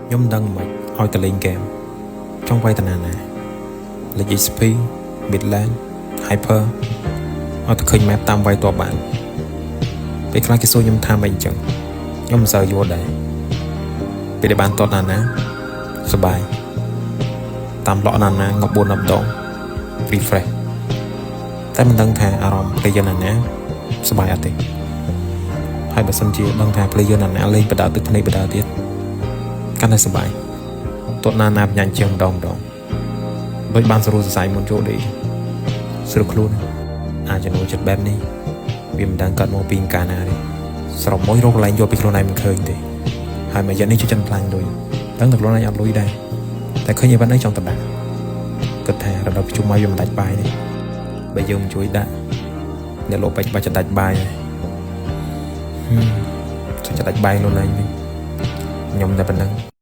ខ្ញុំមិនដឹងមិនឲ្យទៅលេងហ្គេមចង់វាយតាណាណាលេខ XP Midland Hyper ឲ្យតែឃើញ map តាមវាយតបបានពេលខ្លះគេសួរខ្ញុំថាម៉េចអញ្ចឹងខ្ញុំមិនសូវយល់ដែរពេលដែលបានតតណាណាសប្បាយតាមលក់ណាណាងប់4 10ដង refresh តែមិនដឹងថាអារម្មណ៍ player ណាណាសប្បាយអត់ទេហើយបើសិនជាដឹងថា player ណាណាលេងបដាទឹកភ្នែកបដាទៀតកាន់តែសប្បាយតតណាណាបញ្ញាញ់ជាងម្ដងម្ដងដូចបានសរុបសរសៃមុនចូលដេកស្រួលខ្លួនអាចចំណូលចិត្តបែបនេះវាមិនដឹងកើតមកពីកាលណាទេសរុបមួយរកកន្លែងយកពីខ្លួនឯងមិនឃើញទេហើយមួយរយៈនេះជួយចិនផ្លាញ់លុយដឹងតែខ្លួនឯងអត់លុយដែរតែឃើញអីវ៉ាន់នេះចង់តដាក់គិតថារដូវប្រជុំមកវាមិនដាច់បាយទេបើយើងមិនជួយដាក់អ្នកលោកបាច់បាច់จะដាច់បាយហើយហឹមជួយจะដាច់បាយខ្លួនឯងវិញខ្ញុំតែប៉ុណ្្នឹង។